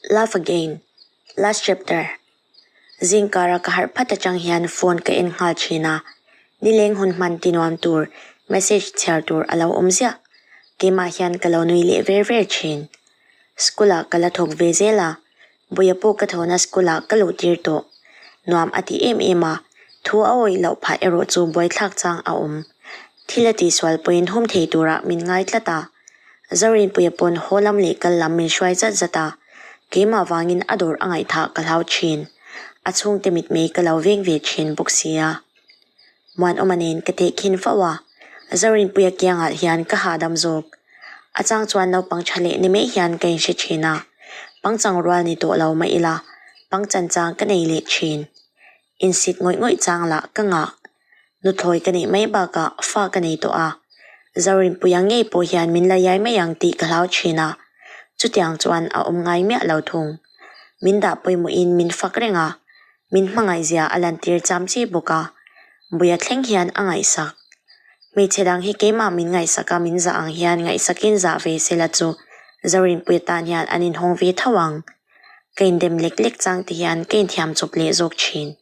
Love again. Last chapter. Zingkara ka harh phat atang hian phone ka en nghal thin a, nileng hun hman ti nuam tur message chhiar tur a lo awm ziah. Keimah hian ka lo nui leh ver ver thin. School ah ka la thawk ve zel a, Buia pawh ka thawhna school ah ka luh tir tawh. Nuam a ti em em a, thu a awih loh phah erawh chu buaithlak chang a awm. Thil a tihsual pawhin hum thei turah min ngai tlat a. Zorinpuia pawn haw lam leh kal lam min hruai zat zat a, keimah vangin a dawr a ngaihthah ka hlau thin. A chhungte mitmei ka lo veng ve thin bawk sia. Muanawma nen ka tehkhin fo a, Zorinpuia kiangah hian ka hahdam zawk. A chang chuan naupang tha leh ni mai hian ka inhre thin a, pangchang rual ni tawh lo mah ila pangchan chang ka nei leh thin. Insit ngawih ngawih chang lah ka ngah. Nuthlawi ka neih mai bakah fa ka nei tawh a, Zorinpuia ngei pawh hian min la iai mai ang tih ka hlau thin a, chutiang chuan a awm ngai miah lo thung. Min dah pawimawhin min fak reng a, min hmangaihzia a lantir cham chi bawk a, Buia thleng hian a ngaihsak. Hmeichhe dang hi keimah min ngaihsak a min zah ang hian ngaihsakin zah ve sela chu Zorinpuia tan hian an inhawng ve tho ang. Ka indem lek lek chang te hian ka inthiam chawp leh zawk thin.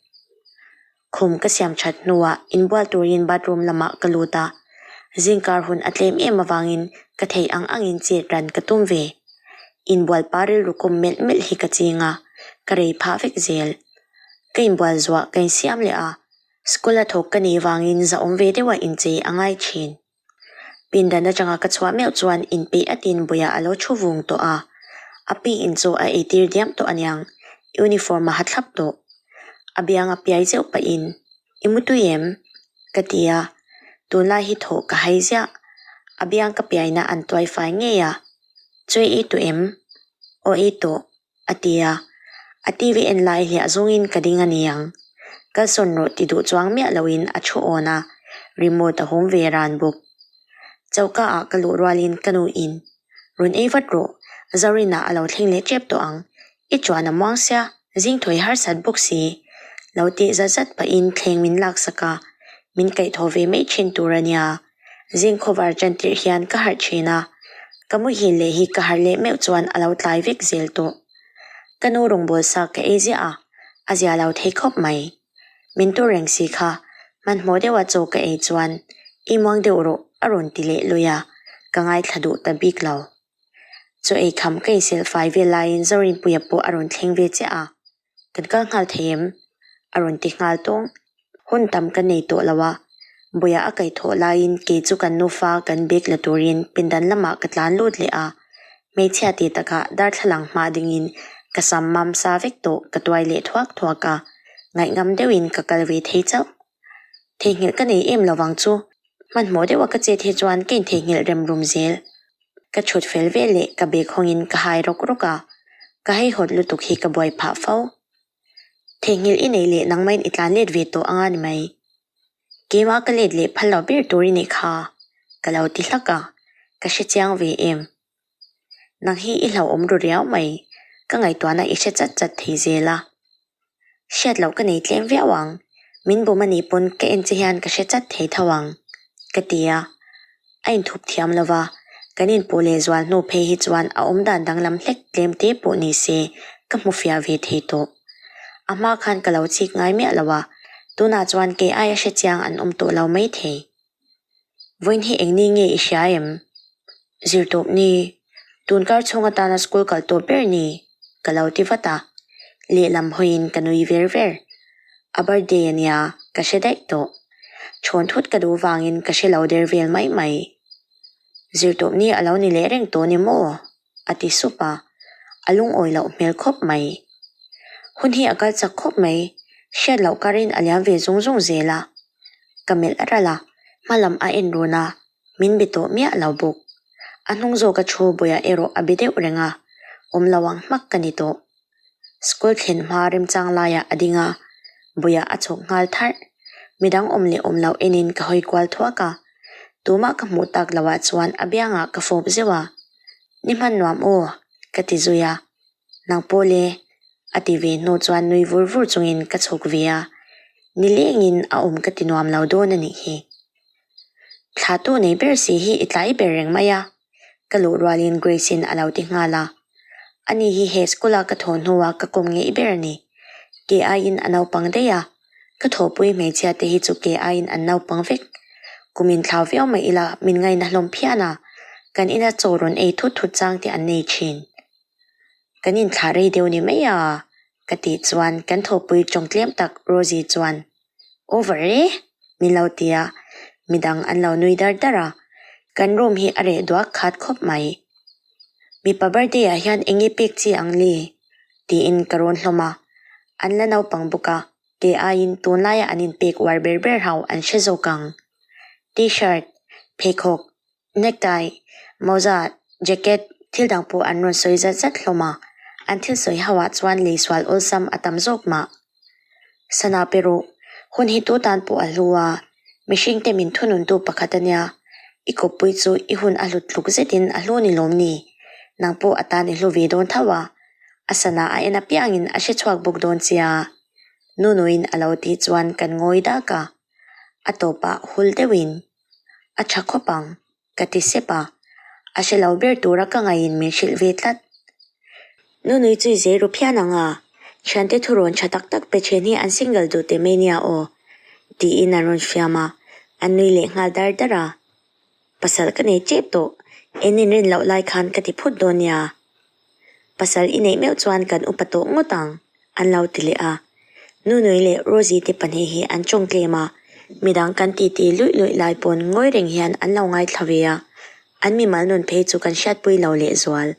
Khum ka siam that hnuah inbual turin bathroom lamah ka lut a, zingkar hun a tlem em avangin ka theih ang angin chet ran ka tum ve. Inbual pa rilru kawm melh melh hi ka ching a, ka rei phah vek zel. Ka inbual zuah ka insiam leh a, school a thawk ka neih vangin zahawm ve deuha inchei a ngai thin. Pindan atanga ka chhuah meuh chuan inpeih atin buiah a lo thu vung tawh a, a pi in chaw a eitir diam tawh aniang, uniform a ha thlap tawh. A biang a piai zeuh pahin, I mu tui em? ka ti a, tunlai hi thawh ka hai ziah. A biang ka piaina an tuai fai ngei a, Chaw i ei tawh em? Aw ei tawh. A ti a, a TV en lai hliah zawngin ka ding a ni ang. Kalsawn rawh ti duh chuang miah loin a thu awn a, remote a hawm ve ran bawk. Choka ah ka luh rualin ka nu in, Rawn ei vat rawh, Zorina a lo thleng leh tep tawh ang, i chuan a muang sia, zing thawi harsat bawk si. Lo tih zat zat pahin thleng min laksak a, min kaihthawh ve mai thin tur a nia. Zing khawvar ṭan tirh hian ka harh ṭhin a, ka muhil leh hi ka harh leh meuh chuan a lo tlai vek zel tawh. Ka nu rawngbâwl sa ka ei ziah a, a zia lo thei khawp mai. Min tur reng si kha, hmanhmawh deuha chaw ka ei chuan i muang deuh rawh a rawn ti leh lui a, ka ngaithla duh ta bik lo. Chaw ei kham ka insilh fai vel laiin Zorinpuia pawh a rawn thleng ve chiah a. Kan kal nghal thei em? A rawn ti nghal tawng. Hun tam ka nei tawh lo a, buia a kaihthawh laiin kei chu kan nufa kan bag la turin pindan lamah ka tlan lut leh a. Hmeichhia ti takah darthlalang hma dingin ka sam mam sa vek tawh ka tuai leh thuak thuak a, ngaihngham deuhin ka kal ve thei chauh. Theihnghilh ka nei em lovang chu, hmanhmawh deuha ka chet hi chuan ka intheihnghilh rem rum zel. Ka chhut fel vel leh ka bag hawngin ka hai rawk rawk a, ka haihawt lutuk hi ka buai phah fo. Theihnghilh i neih leh nangmahin i tlan let ve tawh anga ni mai. Keimah ka let leh phal lo ber tur i nih kha, ka lo ti hlak a, ka hre chiang ve em. Nang hi i hlauhawm ru riau mai, ka ngaihtuahna i hre chat chat thei zel a. Hriat loh ka nei tlem viau ang, min bum a nih pawn ka en che hian ka hre chat thei tho ang, ka ti a. A inthup thiam lo va, kan inpawh leh zual hnu phei hi chuan a awmdan danglam hlek tlem te pawh ni se ka hmu fiah ve thei tawh. A hma khan ka lo chik ngai miah lo a, tunah chuan kei aia hre chiang an awm tawh lo mai thei. Vawiin hi eng ni nge i hria em? Zirtawp ni, tun kar chhung atana school kal tawp ber ni, ka lo ti vat a. Lehlam hawiin ka nui ver ver. A birthday a nia, ka hre daih tawh. Chhawn thut ka duh vangin ka hre lo der vel mai mai. Zirtawp ni a lo ni leh reng tawh ni maw? A ti sup a, a lungawi loh hmel khawp mai. Hun hi a kal chak khawp mai, hriat loh karin a liam ve zung zung zel a. Ka melh ral a, hma lam a en run a, min be tawh miah lo bawk. A hnung zawka thu buaiah erawh a be deuh reng a, awm lo ang hmak ka ni tawh. School thlen hma remchang laiah a ding a, buiah a chhawk nghal tharh. Midang awm leh awm loh enin ka hawi kual thuak a, tumah ka hmuh tak loah chuan a biangah ka fawp zeuh a, Ni hman nuam aw, ka ti zui a. Nang pawh le, a ti ve hnu chuan nui vur vur chungin ka chhuk ve a, nilengin a awm ka ti nuam lo dawn a nih hi. Thla tu nei ber si hi i tlai ber reng mai a, ka luh rualin Grace-in a lo ti nghal a. Ani hi he school-a ka thawh hnuah ka kawm ngeih ber a ni. Ke aiin a naupang daih a, ka thawhpui hmeichhia te hi chu ke aiin an naupang vek. Kum inthlau viau mai ila min ngaina hlawm phian a, kan ina chaw rawn ei thut thut chang te an nei thin. Kan inthlah rei deuh ni mai a, ka tih chuan kan thawhpui tawng tlem tak Rosie chuan, Over e! min lo ti a, midang an lo nui dar dar a, kan room hi a reh duak khat khawp mai. Mipa birthday ah hian eng nge pek chi ang le? tiin ka rawn hlawm a, an la naupang bawk a, kei aiin tunlaia an inpek uar ber ber ho an hre zawk ang. T-shirt, pheikhawk, Necktie, mawza, jacket, thil dang pawh an rawn sawi zat zat hlawm a, an thil sawi ho ah chuan lei sual awlsam a tam zawk mah. Sana pe rawh, hun hi tu tan pawh a hlu a, mihring te min thunun tu pakhat a nia, i kawppui chu i hun a hlut tluk zetin a hlu ni lawm ni, nang pawh a tan i hlu ve dawn tho a, a sana a en apiangin a hre chhuak bawk dawn chia, Nunuin a lo tih chuan kan ngawi dak a, a tawpah hul deuhin. A tha khawp ang, ka ti sep a. A hre lo ber tura ka ngaiin min hrilh ve tlat. Nunui chu i zei ru phian ang a, thiante thurawn tha tak tak pe then hi an single duh teh mai nia aw, tiin an rawn fiam a, an nui leh nghal dar dar a. Pasal ka nei tep tawh, en inrin loh lai khan ka ti phut dawn nia. Pasal i neih meuh chuan kan upa tawh ngawt ang, an lo ti leh a. Nunui leh Rosie te pahnih hi an tawng tlem a, midang kan titi luih luih lai pawn ngawi reng hian an lo ngaithla ve a, an mimal nun phei chu kan hriatpui lo lehzual.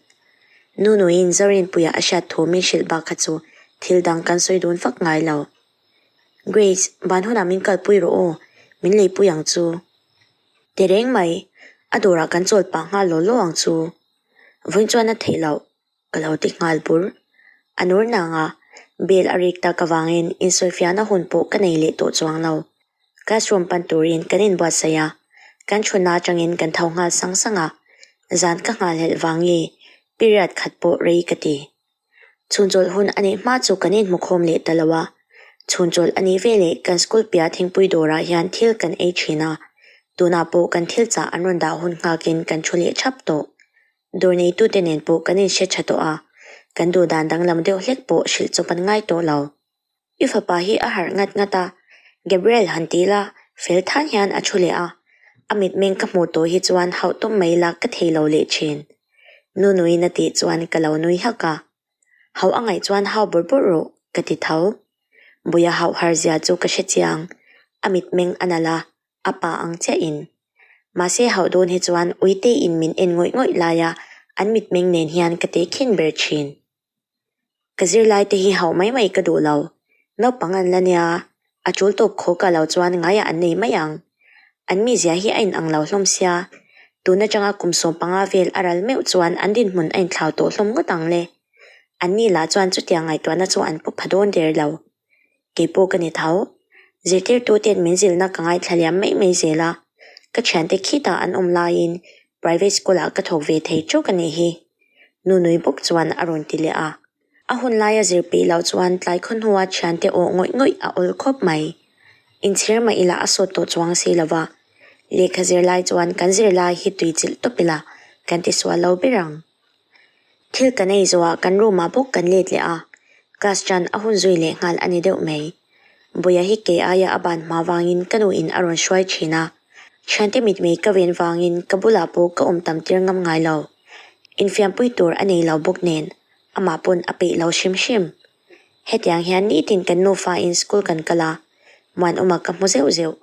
Nunuiin Zorinpuia a hriat thu min hrilh bak kha chu thil dang kan sawi dun vak ngai lo. Grace, ban hunah min kalpui rawh aw, min leipui ang chu. Ti reng mai, a dawrah kan chawl pah nghal law law ang chu. Vawiin chuan a theih loh, ka lo ti nghal bur. A nur nang a, bel a rik tak avangin insawifiahna hun pawh ka nei leh tawh chuang lo. Classroom pan turin kan inbuatsaih a, kan thutna atangin kan tho nghal sang sang a, zan ka nghalhelh vang nge period khat pawh rei ka ti. Chhunchawlh hun a neih hma chu kan inhmukhawm leh ta lo a, chhunchawlh a nih veleh kan school piah thingpui dawrah hian thil kan ei thin a, tunah pawh kan thil chah an rawn dah hun nghakin kan thu leh thap tawh. Dawr neitute nen pawh kan inhre tha tawh a, kan duh dan danglam deuh hlek pawh hrilh chawp an ngai tawh lo. I fapa hi a harh ngat ngat a, Gabriel han ti la, fel than hian a thu leh a, a mitmeng ka hmuh tawh hi chuan hauh tawm mai la ka thei lo leh thin. Nunuin a tih chuan ka lo nui hak a, Hauh a ngaih chuan hau bawrh bawrh rawh ka ti tho. Buia hauh har zia chu ka hre chiang, a mitmeng a nalh a, a pa ang chiahin. Mahse hauh dawn hi chuan Uiteiin min en ngawih ngawih laia an mitmeng nen hian ka tehkhin ber thin. Ka zirlai te hi hauh mai mai ka duh lo. Naupang an la nia, a tul tawp khaw ka lo chuan ngaiah an nei mai ang. An mizia hi a inang lo hlawm sia, tun atanga kum 15 vel a ral meuh chuan an dinhmun a inthlau tawh hlawm ngawt ang le. Anni lah chuan chutiang ngaihtuahna chu an pu pha dawn der lo. Kei pawh ka ni tho. Zirtirtuten min zilhna ka ngaithla liam mai mai zel a, ka thiante khitah an awm laiin private school-ah ka thawk ve thei teuh ka nih hi. Nunui bawk chuan a rawn ti leh a. A hun laia zir peih loh chuan tlai khaw hnua thiante awh ngawih ngawih a awl khawp mai. Inchhir mah ila a sawt tawh chuang si lo va, lehkha zir lai chuan kan zirlai hi tui chilh tawp ila kan ti sual lo ber ang. Thil kan ei zawhah kan room ah bawk kan let leh a, class chan a hun zui leh nghal a ni deuh mai. Buia hi kei aia a ban hma vangin ka nu in a rawn hruai thin a, thiante mitmei ka ven vangin ka bulah pawh ka awm tam tir ngam ngai lo. Infiampui tur a nei lo bawk nen amah pawn a peih lo hrim hrim. Hetiang hian nitin kan nufa in school kan kal a, Muanawma ka hmu zeuh zeuh.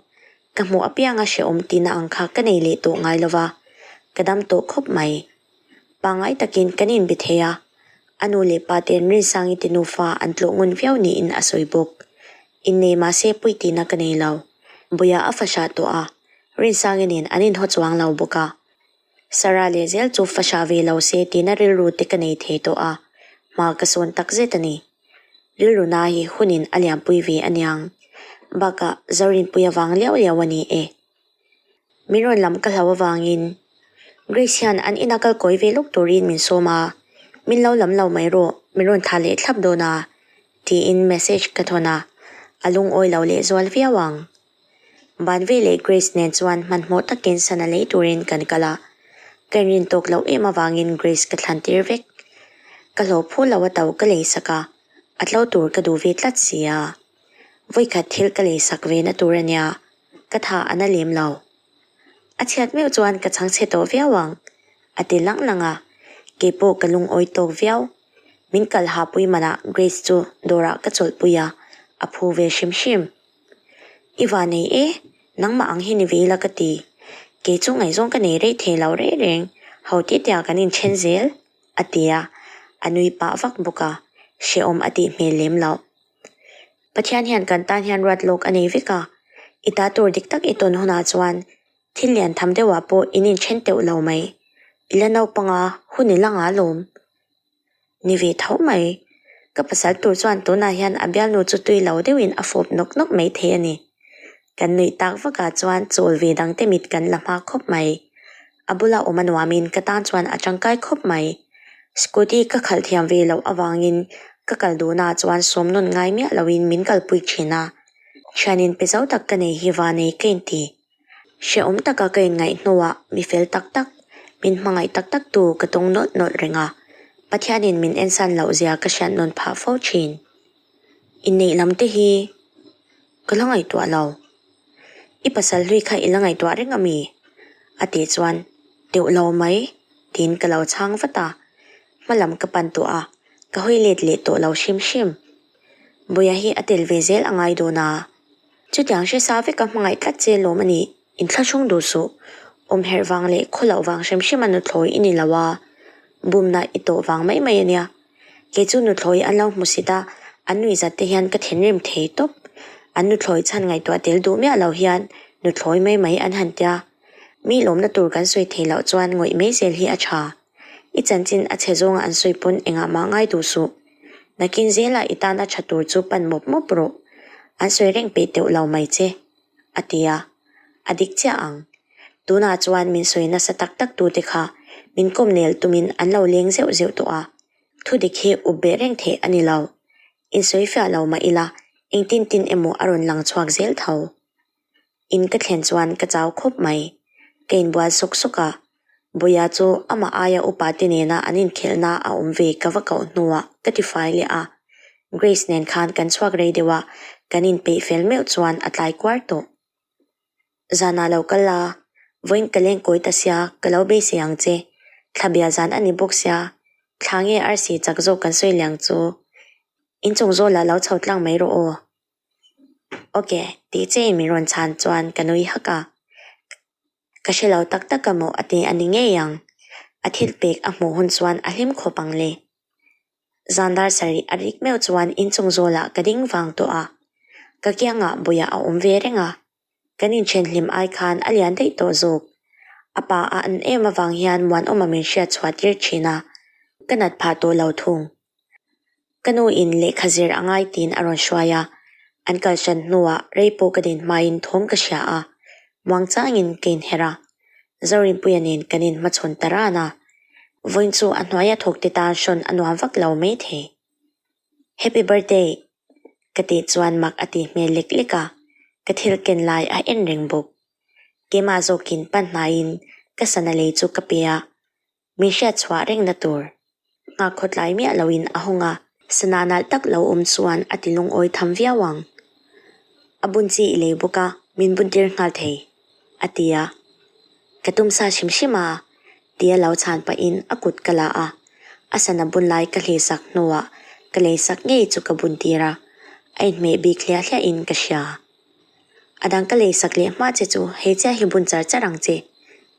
Ka hmuh apianga hrehawm tihna ang kha ka nei leh tawh ngai lova, ka dam tawh khawp mai. Pangngai takin kan inbe thei a, a nu leh pa ten Rinsangi te nufa an tlawh ngun viau niin a sawi bawk. Innei mahse pui tihna ka nei lo. Buia a fahrah tawh a, Rinsangi nen an inhaw chuang lo bawk a. Sarah leh zel chu fahrah ve lo se tihna rilru te ka nei thei tawh a, hma ka sawn tak zet a ni. Rilru na hi hunin a liampui ve aniang. Bakah Zorinpui avang liau liau a ni e. Min rawn lam ka hlau avangin Grace hian an ina kal kawi ve lawk turin min sawm a, min lo lam lo mai rawh, min rawn thah leh thlap dawn a, tiin message ka thawn a, a lungawi lo leh zual viau ang. Ban veleh Grace nen chuan hmanhmawh takin sana lei turin kan kal a, ka inrin tawk loh em avangin Grace ka thlan tir vek. Ka hlawh phu lo a to ka lei sak a, a tlo tur ka duh ve tlat si a. Vawikhat thil ka lei sak ve na tur a nia, ka tha a na lem lo. A chhiat meuh chuan ka chhang chhe tawh viau ang, a ti lang lang a, keipawh ka lungawi tawk viau. Min kal ha pui manah Grace chu dawrah ka chawlhpui a, a phu ve hrim hrim. I va nei e, nangmah ang hi ni ve ila ka ti. Kei chu ngaihzawng ka nei rei thei lo reng reng, ho tihtiah kan inthen zel, a ti a, a nui pah vak bawk a, hrehawm a tih hmel lem loh. Pathian hian kan tan hian ruat lawk a nei vek a, i ta tur dik tak i tawn hunah chuan thil lian tham deuhah pawh in inthen teuh lo mai. I la naupanga hun i la nga lawm. Ni ve tho mai. Ka pasal tur chuan tunah hian a bialnu chu tui lo deuhin a fawp nawk nawk mai thei a ni. Kan nuih tak vakah chuan chawl ve dangte mit kan la hma khawp mai. A bula awm a nuamin ka tan chuan a tangkai khawp mai. Scooty ka khalh thiam ve loh avangin ka kal duhnaah chuan sawm nawn ngai miah loin min kalpui thin a. Thianin pe zo tak ka nei hi va nei ka inti. Hrehawm taka ka inngaih hnuah mi fel tak tak, min hmangaih tak tak tu ka tawng nawlh nawlh reng a. Pathianin min ensan loh zia ka hriat nawn phah fo thin. Inneih lam te hi ka la ngaihtuah lo. I pasal hlui kha i la ngaihtuah reng a mi? A tih chuan, Teuh lo mai, tiin ka lo chhang vat a. Hma lam ka pan tawh a, ka hawi let leh tawh lo hrim hrim. Buia hi a tel ve zel a ngai dawn a. Chutiang hre sa veka hmangaih tlat che lawm a nih, inthlahrung duh suh. Awm herh vang leh khaw loh vang hrim hrim a nuthlawi i ni lo a, bumna i tawh vang mai mai a nia. Kei chu nuthlawi an lo hmu sit a, an nuihzat te hian ka thinrim thei tawp. An nuthlawi chhan ngaihtuah tel duh miah lo hian nuthlawi mai mai an han tia. Mi lawmna tur kan sawi thei loh chuan ngawih mai zel hi a tha. I chanchin a chhe zawnga an sawi pawn engah mah ngai duh suh. Nakin zelah i tana tha tur chu pan mawp mawp rawh. An sawi reng peih teuh lo mai che, a ti a. A dik chiah ang. Tunah chuan min sawi nasa tak tak tute kha min kawm nel tumin an lo leng zeuh zeuh tawh a. Thu dik hi up beh reng theih a ni lo. Insawi fiah lo mah ila engtin tin emaw a rawn lang chhuak zel tho. In ka thlen chuan ka chau khawp mai. Ka inbual sawk sawk a, Buia chu amah aia upa te nena an inkhelhna a awm ve ka va koh hnuah ka tifai leh a. Grace nen khan kan chhuak rei deuh a, kan inpeih fel meuh chuan a tlai kuar tawh. Zanah lo kal la, vawiin ka leng kawi ta sia, ka lo beisei ang che. Thla bial zan a ni bawk sia, thla nge arsi chak zawk kan sawi liang chu. Inchung zawlah lo chho tlang mai rawh aw. Ok, tih che in min rawn chhan chuan ka nui hak a. Ka hre lo tak tak a maw a ti a ni ngei ang. A thil pek a hmuh hun chuan a hlim khawp ang le. Zan dar sarih a rik meuh chuan inchung zawlah ka ding vang tawh a. Ka kiangah buiah a awm ve reng a. Kan inthen hlim ai khan a lian daih tawh zawk. A pa a an em avang hian Muanawma min hriat chhuah tir thin a. Ka nat phah tawh lo thung. Ka nu in lehkha zir a ngai tiin a rawn hruai a, an kal hran hnuah rei pawh ka din hmain thawm ka hria a, muang changin ka inher a. Zorinpuia nen kan inhmachhawn ta ran a, vawiin chu a hnuaia thawkte tan hrawn a nuam vak lo maithei. Happy birthday! ka tih chuan mak a tih hmel lek lek a, ka thil ken lai a en reng bawk. Keimah zawkin pan hnaiin ka sana lei chu ka pe a, Min hriat chhuah rengna tur. Nghak khawtlai miah loin a hawng a, sana nalh tak lo awm chuan a ti lungawi tham viau ang. A bun chi i lei bawk a, min bun tir nghal thei, a ti a. Ka tum sa hrim hrim a, tia lo chhan pahin a kut ka la a. A sana bun lai ka hlih sak hnuah ka lei sak ngei chu ka bun tir a, a inhmeh bik hliah hliahin ka hria. A dang ka lei sak leh hma che chu hei chiah hi bun char char ang che,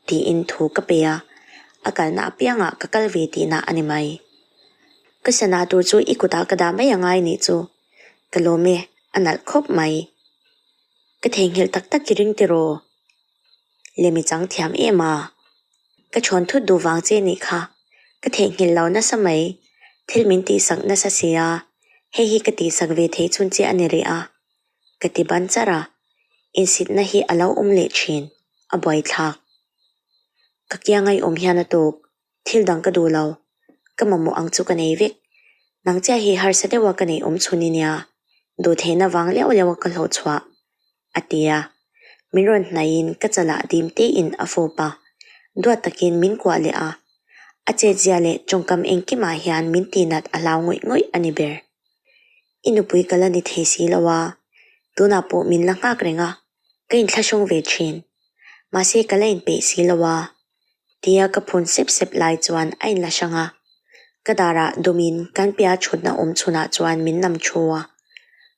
tiin thu ka pe a, a kalna apiangah ka kal ve tihna a ni mai. Ka sana tur chu i kutah ka dah mai angai nih chu, ka lawm e, a nalh khawp mai. Ka theihnghilh tak tak i ring tiraw? Lemi chang thiam em a? Ka chhawn thut duh vang che nih kha, ka theihnghilh lo nasa mai, thil min tihsak nasa si a, hei hi ka tihsak ve theih chhun che a ni rih a. Ka ti ban char a, insitna hi a lo awm leh thin, a buaithlak. Ka kiang a i awm hian a tawk, thil dang ka duh lo, ka mamawh ang chu ka nei vek. Nang chiah hi harsa deuha ka nei awm chhun i nia, duh theihna vang leuh leuha ka hlawh chhuah, a ti a. Min rawn hnaihin ka chalah dim tein a fawp a, duat takin min kuah leh a. A chetzia leh tawngkam engkimah hian min tihnat a hlau ngawih ngawih a ni ber. I nupui ka la ni thei si lo a, tunah pawh min la nghak reng a, ka inthlahrung ve thin. Mahse ka la inpeih si lo a, tia ka phun sep sep lai chuan a inla hrang a. Ka darah dawmin kan piah thutna awm chhunah chuan min nam thu a,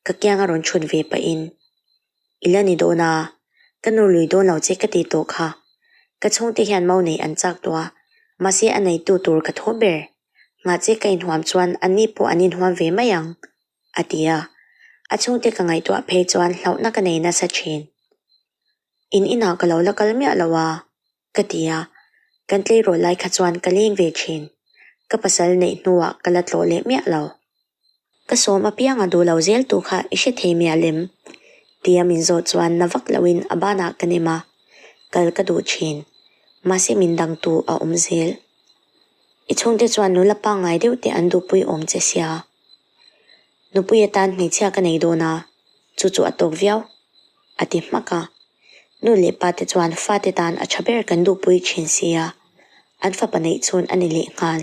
ka kiang a rawn thut ve pahin, I la ni dawn a, ka nu lui dawn lo che ka ti tawh kha. Ka chhungte hian mau nei an chak tawh a, mahse a neitu tur ka tho ber. Nghah che ka inhuam chuan anni pawh an inhuam ve mai ang, a ti a. A chhungte ka ngaihtuah phei chuan hlauhna ka nei nasa thin. In inah ka lo la kal miah lo a, ka ti a. Kan tleirawl lai kha chuan ka leng ve thin. Ka pasal neih hnuah ka la tlawh leh miah lo. Ka sawm apianga duh lo zel tu kha i hre thei miah lem? Tia min zawh chuan na vak loin a banah ka nem a, kal ka duh thin. Mahse min dangtu a awm zel. I chhungte chuan nula pangngai deuh te an duhpui awm che sia. Nupui atan hmeichhia ka nei dawn a, chu chu a tawk viau, a ti hmak a. Nu leh pa te chuan fate tan a tha ber kan duhpui thin sia, an fapa neih chhun a ni lehnghal.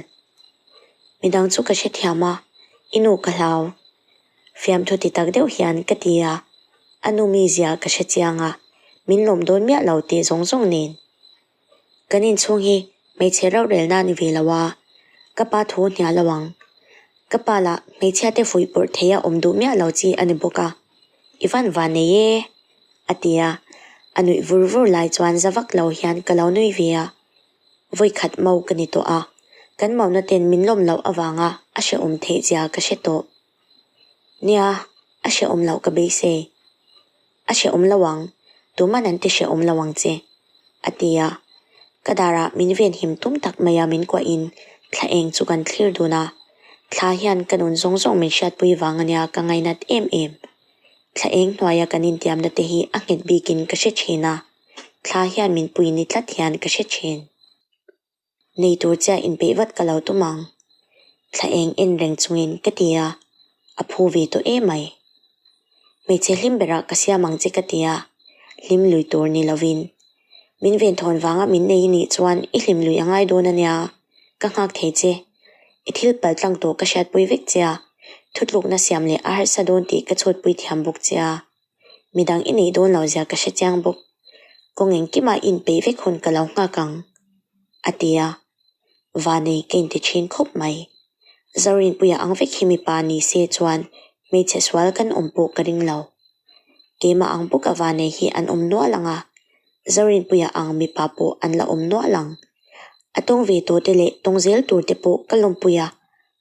Midang chu ka hrethiam a, i nu ka hlau. Fiamthu ti tak deuh hian ka ti a, a nu mizia ka hrechiang a, min lawm dawn miah lo tih zawng zawng nen. Kan inchhung hi hmeichhe rorelna a ni ve lo a, ka pa thu hnial lo ang. Ka pa lah hmeichhia te fuih pawrh theia awm duh miah lo chi a ni bawk a, I van van nei e, a ti a, a nuih vur vur lai chuan za vak lo hian ka lo nui ve a. Vawikhat mo ka ni tawh a, kan mona ten min lawm loh avanga a hrehawm theih zia ka hre tawh. Nia, a hrehawm loh ka beisei. A hrehawm lo ang, tuman an ti hrehawm lo ang che, a ti a. Ka darah min venhim tum tak maia min kuahin thla eng chu kan thlir dun a. Thla hian ka nun zawng zawng min hriatpui vang ania ka ngainat em em. Thla eng hnuaia kan intiamna te hi a nghet bikin ka hre thin a, thla hian min pui ni tlat hian ka hre thin. Nei tur chiah inpeih vat ka lo tum ang. Thla eng en reng chungin ka ti a, a phu ve tawh em mai. Hmeichhe hlim berah ka siam ang che ka ti a, hlim lui tur ni lovin. Min venthawn vanga min nei i nih chuan i hlim lui a ngai dawn a nia, ka nghak thei che. I thil pal tlang tawh ka hriatpui vek che a, thutlukna siam leh a harsa dawn tih ka chhutpui thiam bawk che a. Midang i neih dawn lo zia ka hre chiang bawk. Kawng engkimah i inpeih vek hun ka lo nghak ang, a ti a. Vanei ka inti thin khawp mai. Zorinpuia ang vek hi mipa ni se chuan hmeichhe sual kan awm pawh ka ring lo. Keimah ang bawka vanei hi an awm nual ang a, Zorinpuia ang mipa pawh an la awm nual ang. A tawng ve tawh te leh tawng zel tur te pawh ka lawmpui a,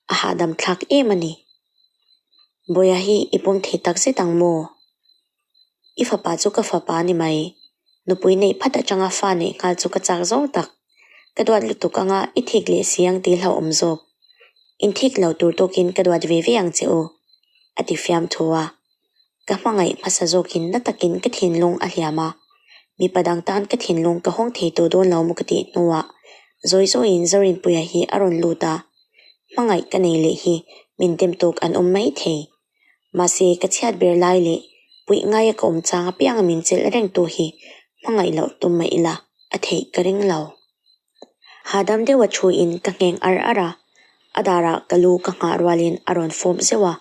a hahdam thlak em a ni. Bawiha hi i pawm thei tak zet ang maw? I fapa chu ka fapa a ni mai. Nupui neih phat atanga fa neih nghal chu ka chak zawng tak. Ka duat lutuk anga i thik leh si ang tih hlauhawm zawk. Inthik lo tur tawkin ka duat ve ve ang che u, a ti fiam thu a. Ka hmangaih hmasa zawkin na takin ka thinlung a hliam a, mipa dang tan ka thinlung ka hawng thei tawh dawn lo maw ka tih hnuah zawi zawiin Zorinpuia hi a rawn lut a, hmangaih ka nei leh hi min dem tawk an awm mai thei. Mahse ka chhiat ber lai leh puih ngaia ka awm chang apianga min chelh reng tu hi hmangaih loh tum mah ila a theih ka ring lo. Hahdam deuha thuin ka ngheng ar ar a, a darah ka lu ka nghah rualin a rawn fawp zeuh a,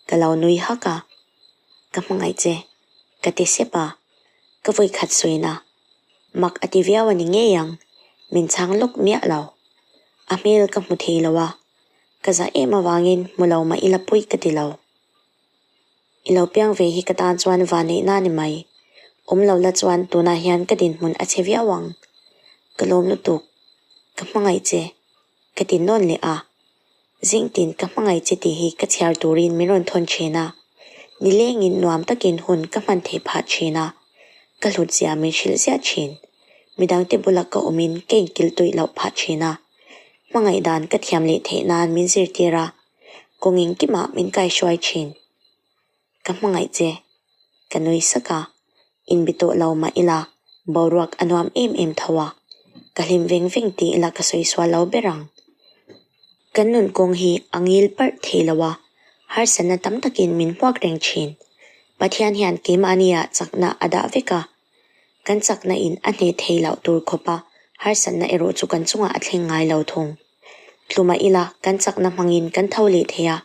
ka lo nui hak a. Ka hmangaih che, ka ti sep a, ka vawikhat sawina. Mak a ti viau a ni ngei ang, min chhang lawk miah lo. A hmel ka hmu thei lo a, ka zah em avangin hmu lo mah ila pawi ka ti lo. I lo piang ve hi ka tan chuan vanneihna a ni mai. Awm lo la chuan tunah hian ka dinhmun a chhe viau ang. Ka lawm lutuk. Ka hmangaih che. Ka ti nawn leh a. Zingtin ka hmangaih che tih hi ka chhiar turin min rawn thawn thin a. Nilengin nuam takin hun ka hman theih phah thin a. Ka hlutzia min hrilh ziah thin. Midangte bula ka awmin ka inkiltuih loh phah thin a. Hmangaih dan ka thiam leh theih nan min zirtir a. Kawng engkimah min kaihruai thin. Ka hmangaih che. Ka nui sak a, inbi tawh lo mah ila boruak a nuam em em tho a, ka hlim veng veng tih ila ka sawi sual lo ber ang. Kan nun kawng hi a ngil parh thei lo a, harsatna tam takin min hmuak reng thin. Pathian hian keimahniah chakna a dah vek a, kan chakna in a hneh thei loh tur khawpa harsatna erawh chu kan chungah a thleng ngai lo thung. Tlumah ila kan chakna hmangin kan tho leh thei a.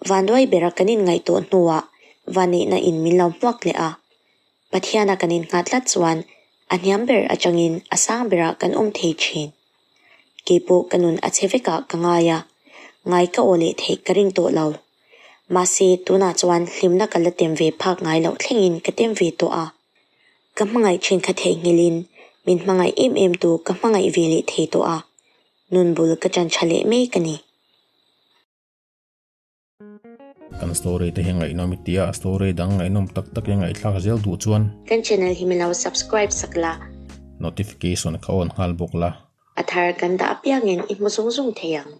Vanduai bera kan inngaihtuah hnuah vanneihna in min lo hmuak leh a. Pathiana kan innghat tlat chuan a hniam ber atangin a sang berah kan awm thei thin. Keipawh ka nun a che vekah ka ngai a, ngai ka aw leh theih ka ring tawh lo. Mahse, tunah chuan hlimna ka la tem ve phak ngai loh thlengin ka tem ve tawh a. Ka hmangaih thin kha theihnghilhin min hmangaih em em tu ka hmangaih ve leh thei tawh a, nun bul ka ṭan ṭha leh mek a ni. Kan story te hi ngaihnawm i tia, story dang ngaihnawm tak tak i ngaihthlak zel duh chuan. Kan channel hi min lo subscribe sak la. Notification kha on nghal bawk la. A thar kan dah apiangin i hmu zung zung thei ang.